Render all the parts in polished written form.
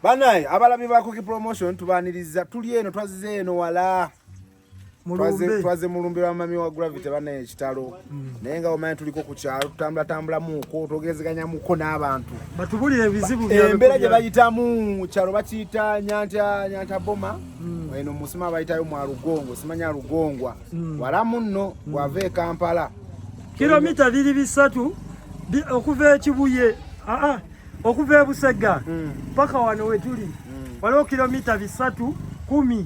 Banaye abalabi ba Cookie Promotion, tubaniriza. Tuli eno, twazze eno wala. Twaze mulumbe lwa mami wa Gravity. Banaye, ekitalo. Naye nga omanyi tuliko ku kyalo, tutambula tambulamuko, twogezeganyamuko n'abantu. Batubulire ebizibu. Embeera gye bayitamu. Kyalo bakiyita Nyanta, Nyanta Boma. Eno musima bayitayo Mwalugongo, simanya Lugongwa. Wala munno bwava e Kampala. Kilomita biri 3 okuva Ekibuye, aa, okuva Ebusega paka wano wetuli waliwo kilomita 310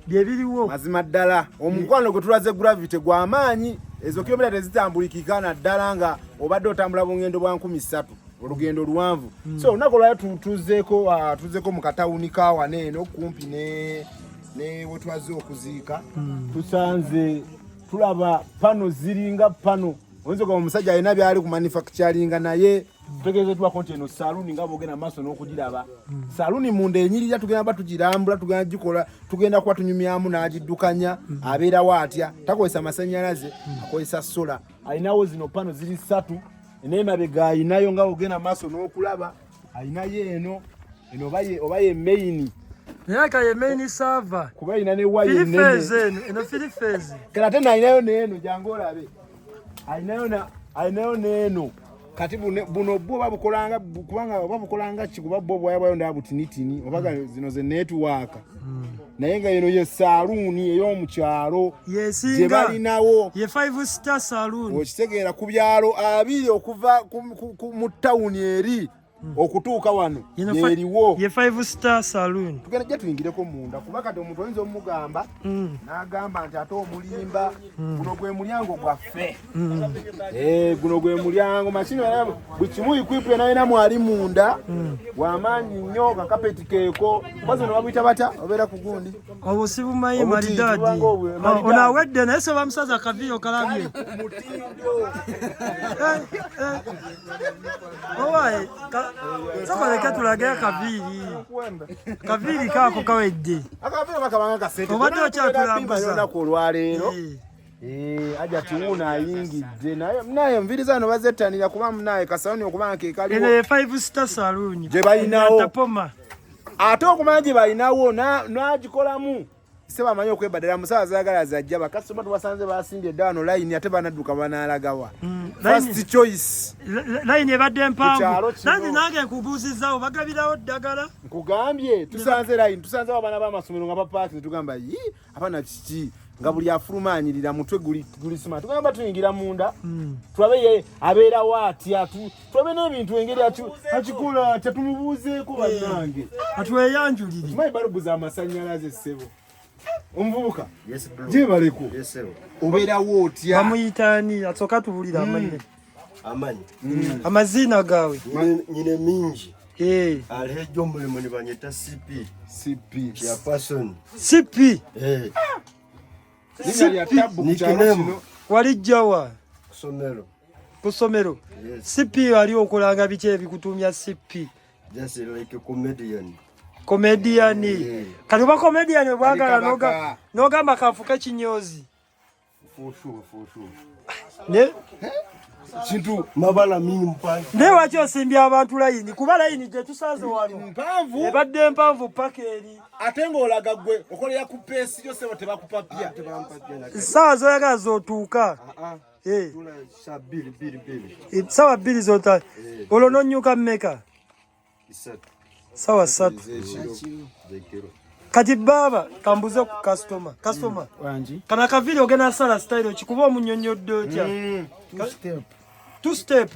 byebiriwo. Mazima ddala omukwano gwe tulaze Gravity gw'amaanyi. Ezo kilomita tezitambulikika, naddala nga obadde otambula bungendo bwa 3000, olugendo luwanvu. So olunaku olwaliro tuzeeko mu katawuni ka wano eno kumpi ne we twazze okuziika. Tusanze tulaba pano ziringa pano, oyinza ogamba omusajja alina byali ku manufacturinga, naye tutegeezeddwako nti eno saluuni nga bwogenda maaso n'okugiraba, saluuni munda enyirira. Tugenda ba tugirambula, tugenda gikola, tugenda kuba tunyumyamu n'agiddukanya. Abeerawo atya? Takozesa masanyalaze, akozesa solar. Alinawo zino pano ziri ssatu, n'emabega ayinayo nga ogenda maaso n'okulaba ayinayo eno eno oba ye main. Naye ka ye main server. Kuba ayina ne waya three phase ennene. Eno three phase. Kale ate nalinayo neeno, jangu olabe, alinayo na alinayo neeno. Kati buno bwo babukolanga kubanga oba bukolanga ki? Kuba bwo bwaya bwayo ndaba butinitini oba zino ze network, naye nga eno ye saaluuni ey'omukyalo gye Yesinga. balinawo. Ye five star saloon. Okitegeera, ku byalo 20 okuva mu tawuni eri okutuuka wano yeriwo. Ye five star saloon. Tugenda jja tuyingireko munda, kuba kati omuntu oyinza omugamba n'agamba nti ate omulimba. Guno gwe mulyango gwaffe. Eh, guno gwe mulyango, mashini era buli kimu equip yona mwali munda. Wamaanyi nnyo, kakapeti keeko. Kwazi ono babuyita batya? Obeera ku gundi. Obwo sibumanyi. Obuti, Maridadi. tubanga maridadi. Ono awedde, naye so bamusaza akaviiro kalabye. Mutindo. Eh, eh. Owaye, sokoleke tulage akaviiri. Kaviiri kaako kawedde. Akaviiro bakabanga kasente. Obadde okyatulambuza. Olunaku olwaleero. Eh. Eh, aja tiwuuna ayingidde, naye enviiri zano bazettanira kuba munaye kasawuni okuba nke Eno kaliwo. ye five star saloon. Gye balinawo. Tapoma. Ate okumanya gye balinawo n'agikolamu se bamanyi okwebadala musawa zaagala zajja. Bakasitoma tubasanze basimbye edda wano layini, ate banadduka banaalagawa? First choice. Layini ebadde Ku kyalo mpanvu. kino. Nange nkubuuzizaawo, bagabirawo ddagala? Nkugambye tusanze layini, tusanze abaana b'amasomero nga bapaaki, tugamba yi abaana kiki, nga buli afuluma anyirira, mutwe guli sima. Tugamba tuyingira munda tulabe ye abeerawo atya, tulabe n'ebintu engeri akikola atya, tumubuuzeeko bannange. Atweyanjulire. Tumanyi balubu z'amasannyalaze. Ssebo omuvubuka. Yes, bro. Gyebaleko. Yes, sir. Obeerawo otya? Bamuyitaani? Asooka tubulire amannya. Amanyi. Amazina gaawe. Nyine mingi. Eh. Alihejo omulimu nibanyeta CP. CP. Chairperson. CP. Eh, Linnya lya tabbu ku kyalo Nickname. kino. Walijjawa? Kusomero. Ku ssomero? Yes. CP wali okolanga biki ebikutumya CP? Just like a comedian. Comedian. Yeah. Kati oba comedian obwagala Ali kabaka. nogamba kanfuke kinyozi. For sure, for sure. Ne Kintu. Mabala mingi mpango. Naye waki osimbye abantu layini? Kuba layini gye tusanze wano Mpanvu. ebadde mpanvu paka eri. Ate ng'olaga gwe okolera ku peesi yo, sebo, tebakupapya. Ssaawa zoyagala zotuuka. Eh, Tula saa bili bili bili. Ssaawa 2 zota, olwo nonyuka mmeka? 3. Ssaawa 3. Zekiro. Kati baaba kambuze ku kasitoma. Kasitoma. Wangi. Kana akaviiri ogenda sala style kikuba omunyonyodde otya? Two step. Two step.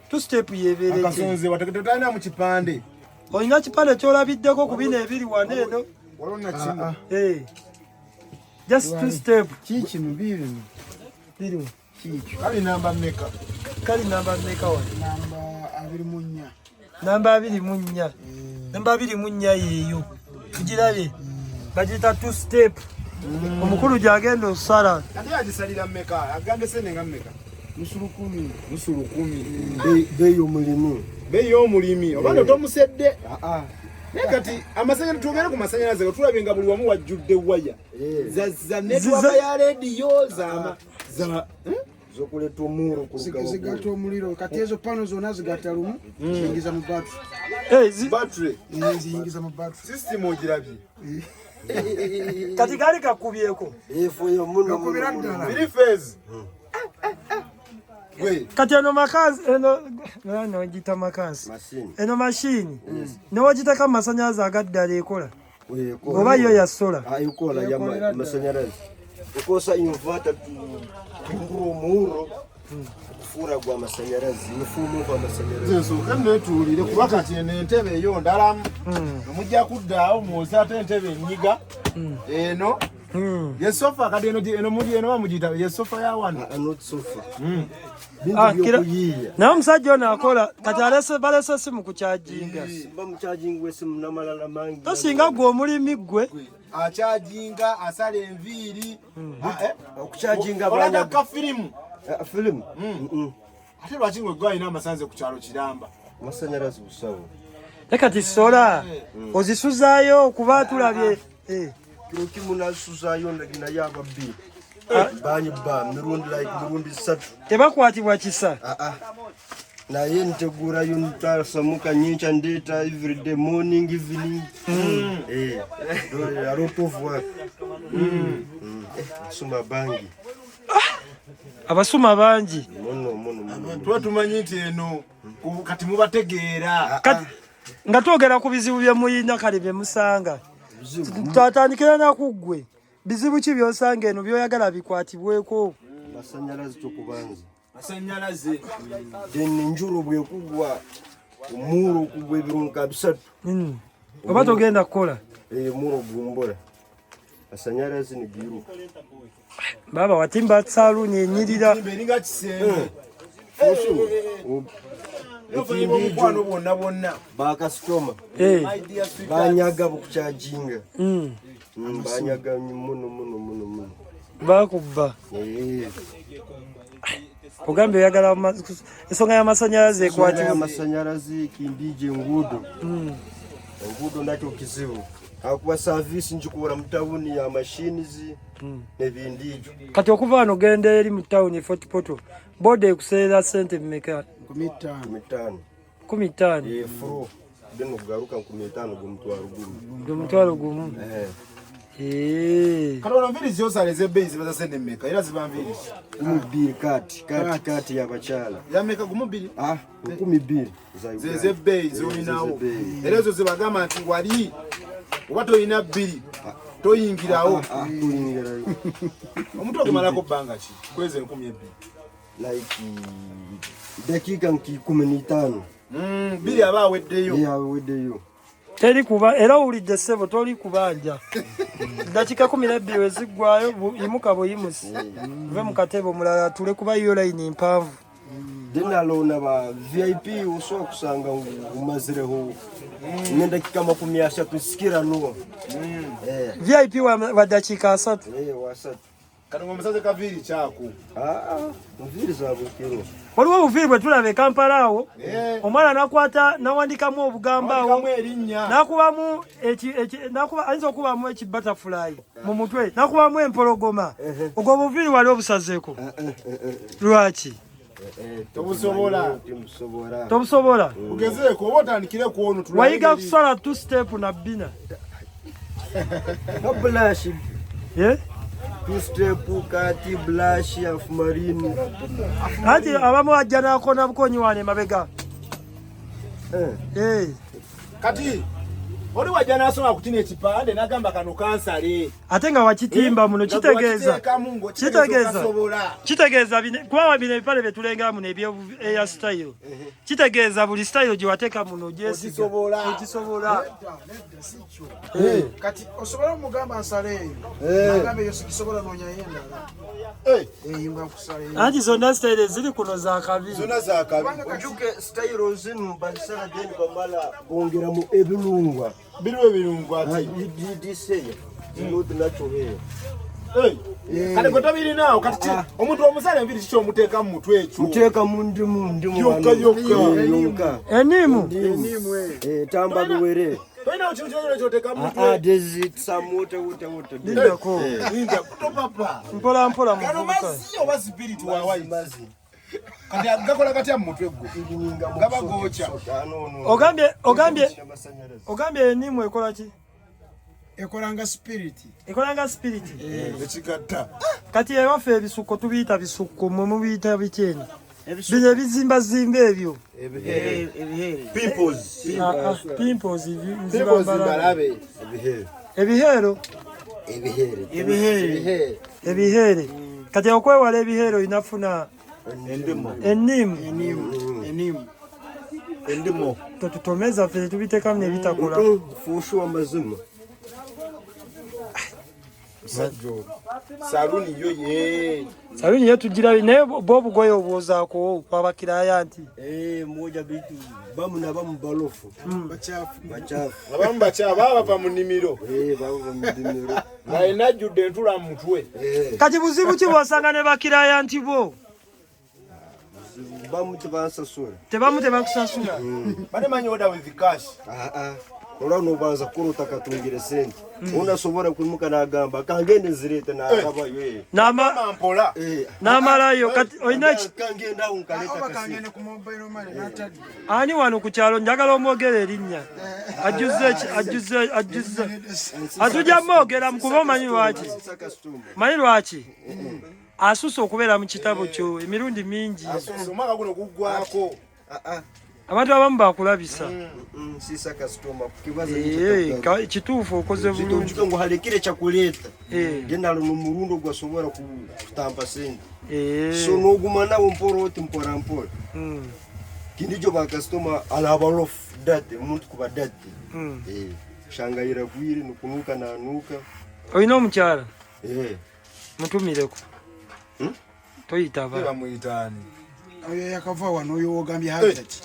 Two step yebeereki? Akasonze wateketalina mu kipande. Olina kipande kyolabiddeko ku bino ebiri wano eno? Waliwo nakino. Eh. Just two step. Kikino bibino. Biriwo. Kikyo. Kali namba mmeka? Kali namba mmeka wano? Namba 24. Namba 24. Namba 24 yeeyo. Tugirabye. Bagiyita two step. Omukulu gyagenda osala. Ate agisalira mmeka? Agambye sente nga mmeka? Nusu lukumi. Nusu lukumi. Bei y'omulimu. Beeyi y'omulimi oba no tomusedde. Ah ah. Naye kati amasanyalaze, twogere ku masanyalaze, nga tulabye nga buli wamu wajjudde waya za network ya rediyo zama za Zokuleta omuro ku Zigatta omuliro. Kati ezo pano zonna zigatta lumu, ziyingiza mu battery. Eh, Battery. Nziyingiza mu battery. System ogirabye. Kati gaali kakubyeko. Efuye muno. Kakubira ddala. Three phase. Gwe. Kati eno makansi eno no ngiyita makansi. Mashini. Eno mashini. Newagitaka mu masanyalaze agaddala ekola. Oba yo ya sola. Ikola ya masanyalaze. Ukosa inverter tuingura omuuro kufura gwa masanyalaze mifumo gwa masanyalaze. Nsooke neetuulire kuba kati eno entebe eyo ndalamu. Mujja kuddaawo mwoze ate entebe ennyiga. Eno ye sofa kati eno eno muli eno bamugiyita ye sofa ya wano. Not sofa. Ah, Bintu kira- byokuyiiya. Naye omusajja ono akola kati alese balese simu ku kyajinga. Simba mukyajinga wesimu n'amalala mangi. Tosinga gwe omulimi gwe. Akyajinga asala enviiri. Ah, eh. Okukyajinga Olaga abaana ka firimu. filimu. Ate lwaki ngwe gwe alina amasanze ku kyalo kiramba? Masanyalaze busawo. Naye kati sola ozisuzaayo kuba tulabye. Eh. Kiro kimu nasuzayo naye ababbi banyiba mirundi like mirundi satu. Tebakwatibwa kisa. Naye ntegurayo ntasamuka nyincha ndeeta everyday morning evening. Eh, a lot of work. Suma bangi. Abasuma bangi. Muno muno muno. Tuba tumanyi nti eno kati mubategeera. Kati nga twogera ku bizibu bye muyina kale bye musanga. Twatandikira naku ggwe. Bizibu ki by'osanga eno by'oyagala bikwatibweko? Masanyalaze kyokubanza. Masanyalaze. Then enjuro bwekugwa omuuro okugwa ebirunga bisatu. Oba togenda kukola? Eh, omuuro gumbula. Masanyalaze nigiruka. Baba watimba saluuni enyirira. Timba eringa kisenge. Ekindi omukwano bwonna bwonna. Bakasitoma Eh. My dear sweetheart. banyaga bukukyajinga. Banyaga muno muno muno muno. Bakubba. Eh. Ogambye oyagala ensonga y'amasannyalaze ekwatibwe. Amasanyalaze kindije enguudo. Enguudo nakyo kizibu. Akuba service njikubura mu tawuni ya machines n'ebindijo. Kati okuva wano ogenda eri mu tawuni e Fort Portal, boda ekuseera ssente mmeka? 15. 15. 15. Eh, furo. Then kugaruka 15 gumutwaro gumu. Gwe mutwalo gumu. Eh. Eh. Kati wano nviiri z'osala ez'ebbeeyi ziba za ssente mmeka? Era ziba nviiri ki? 12 kati kati kati y'abakyala. Ya mmeka gumu bbiri? Ah, 12 za Uganda. Ze z'ebbeeyi z'olinawo. Z'ebbeeyi. Era ezo ze bagamba nti wali oba tolina bbiri toyingirawo. Ah, toyingirayo. Omuntu ogumalako bbanga ki? Kwezi 2000. Like dakika nki 15. Bbiri aba aweddeyo. Ye aweddeyo. Teri kuba era owulidde ssebo toli kubanja. Dakika 12 we ziggwayo yimuka buyimusi. Uve mu katebe omulala atule kuba yo layini mpanvu. Then alona ba VIP osobola kusanga umazireho n'endakika 30 nsikira no. Eh. VIP wa dakika 30. Eh, wa 30. Kati ng'omusaze kaviiri kyako. Ah, nviiri za bukiro. Waliwo obuviiri bwe tulaba e Kampala awo. Eh. Omwana n'akwata n'awandikamu obugambo awo. Awandikamu erinnya. N'akubamu ayinza okubamu eki butterfly mu mutwe, n'akubamu empologoma. Ogwo obuviiri wali obusazeeko. Lwaki? Tobusobola. Tobusobola. Tobusobola. Ugezeeko oba otandikire ku ono tulabe Wayiga engeri. kusala 2 step na bina. Ka blush. Eh? 2 step kati blush ya marine. Anti abamu ajja n'akona bukonyi wano emabega. Eh. Kati oli wajja n'asoma ku kino ekipande n'agamba kano kansale. Ate nga wakitimba muno Nga kitegeeza. wakiteekamu ng'okitegeeza Kitegeeza. okasobola. Kitegeeza kuba bino ebipale bye tulengera muno ebya air style. Kitegeeza buli style gye wateeka muno ogyesiga. Ogisobola. Ogisobola. Nedda, si kyo. Kati osobola omugamba nsala eyo. Agamba eyo sigisobola noonyayo endala. Eh, nga nkusala eyo. Anti zonna style eziri kuno za kabi. Zonna za kabi. Ojuke style zino bazisala then bamala bongeramu ebirungwa. Biriwo ebirungo ati. This not natural hair. Kale gwe tobirinaawo kati omuntu omusala enviiri kiki omuteeka mu mutwe ekyo? Muteeka mu ndimu ndimu Yokka, yokka. yokka. Enimu. Enimu eyo. Eh, tamba biwere. Tolinawo kintu kyonna ky'oteeka mu Ah, mutwe. there's some water water water. Lindako. Linda, topapa. Mpola mpola Gano muvubuka. mazzi oba spirit wa white? Mazi. Kati gakola gatya mu mutwe gwo? Gaba gookya. Ogambye ogambye ogambye enimu ekola ki? Ekola nga spirit. Ekola nga spirit. Ekigatta. Kati ewaffe ebisukko tubiyita bisukko, mmwe mubiyita biki eno? Bino ebizimbazimba ebyo. Ebihere. Pimples. Ah, ah, pimples Pimples mbalabe. Ebihere. Ebiheero. Ebihere. Ebihere. Ebihere. Kati okwewala ebiheero olina funa endimu. Ennimu. Ennimu. Endimu. Totutomeza ffe tubiteekamu ne bitakola. Fuushu amazima. Saluni yo ye. Saluni yo tugira naye bo obugoye obwozaako kwabakiraya nti. Moja bitu bamu na bamu balofu. Bachafu. Bachafu. Abamu bachafu baba bava mu nnimiro. Baba mu nnimiro. Nga enajjudde entula mu mutwe. Kati buzibu ki bw'osanga ne bakiraya nti bo? Bamu tebansasula. Tebamu tebakusasula. Bane manyi order with cash. Olwa nobanza kurota katungire sente. Unasobora kwimuka nagamba kangende zirete nakabayo. Nama mpola. Namalayo kati olina kangenda awo nkaleta kasente. Kangende ku mobile money natadde. Ani wano ku kyalo njagala omwogere erinnya. Ajjuze ajjuze ajjuze. Atujja mwogera mukuba omanyi lwaki? Manyi lwaki? Asusa okubeera mu kitabo kyo emirundi mingi. Omwaka guno guggwako. Abantu abamu bakulabisa. Sisa customer kukibaza kituufu okoze bulungi. Ngu halekire kyakuleeta. Genda no murundo gwasobora kutampa sente. So noguma nawo mpora oti mpora mpora. Kindijo ba customer alabalof date omuntu kuba date. Shangayira gwire nukunuka nanuka. Olina omukyala? Mutumireko. Toyitaba. Bamuyitaani. Oyo yakava wano oyo wogambye Hajjati.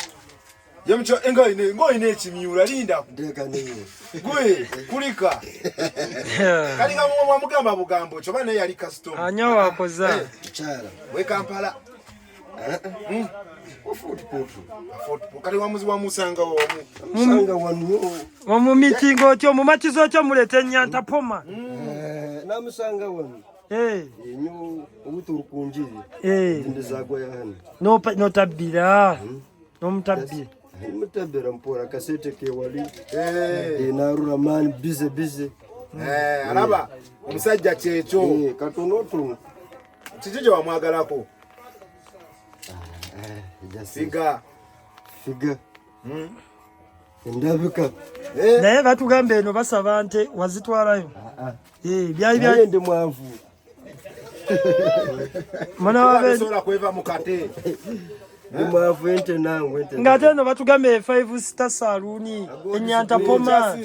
Yemucho ng'olina ekimyula linda. Ndeka niyo. Gwe kulika. Kali nga wamugamba bugambo kyo bana yali customer. Anya wakoza. Mukyala. We Kampala. Ofuti Kali wamuzi wamusanga wamu. Musanga wano. Mu meeting otyo mu matizo otyo mulete ennyanta poma. Namusanga wano. Enyo obuturukunjiri. Ndizagwa ya hano. Notabbira. Nomutabbira. Mutabira mpora kasete ke wali. Narura man bize bize. Alaba omusajja kyekyo. Katono otono. Kiki kye wamwagalako? Figa. Figa. Endabika. Naye batugamba eno basaba nte wazitwalayo. Byali bya ndi mwavu. Mwana wa besobola kweva mu kate. Ndi mwavu ente nangu ente. Ng'ate eno batugamba e 5 star saloon ennyanta poma.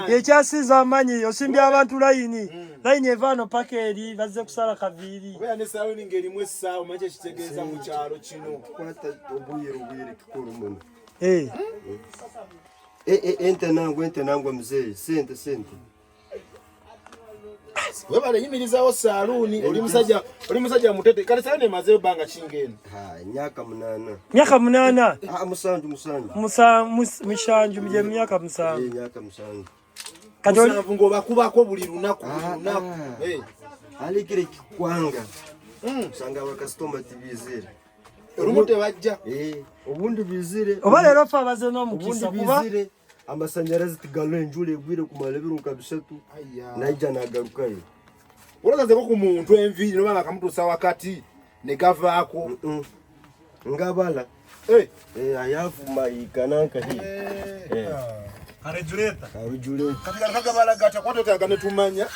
Ekyasiza amaanyi osimbye abantu layini. Layini eva ano paka eri bazze kusala kaviiri. Obeera ne saloon ng'erimu essaawa omanyi kyekitegeeza mu kyalo kino. Kwata obuyere obuyere kikulu muno. Ente nangu mzee sente sente. Webale yimirizawo saloon oli musajja mutete kale saloon emazeeyo bbanga kinga eno. Myaka 8. Myaka 8? Musanju. Mushanju gye myaka 7. Myaka 7. Kati musanvu ng'obakubako buli lunaku buli lunaku. Alikire kikwanga. Usanga abakasitoma tibizire. Olumu tebajja. Obundi bizire. Oba leero ffe abaze n'omukisa kuba amasanyalazi tigalo enjula egwire kumala ebiro nka 3 naija nagarukayo. Olazazeko ku muntu enviiri noba nga kamutuusa wakati ne gavaako. Ngabala. Ayavuma ikananka hii. Karejuleta. Karejuleta. Kati kagabala gatya kwatotaaga ne tumanya.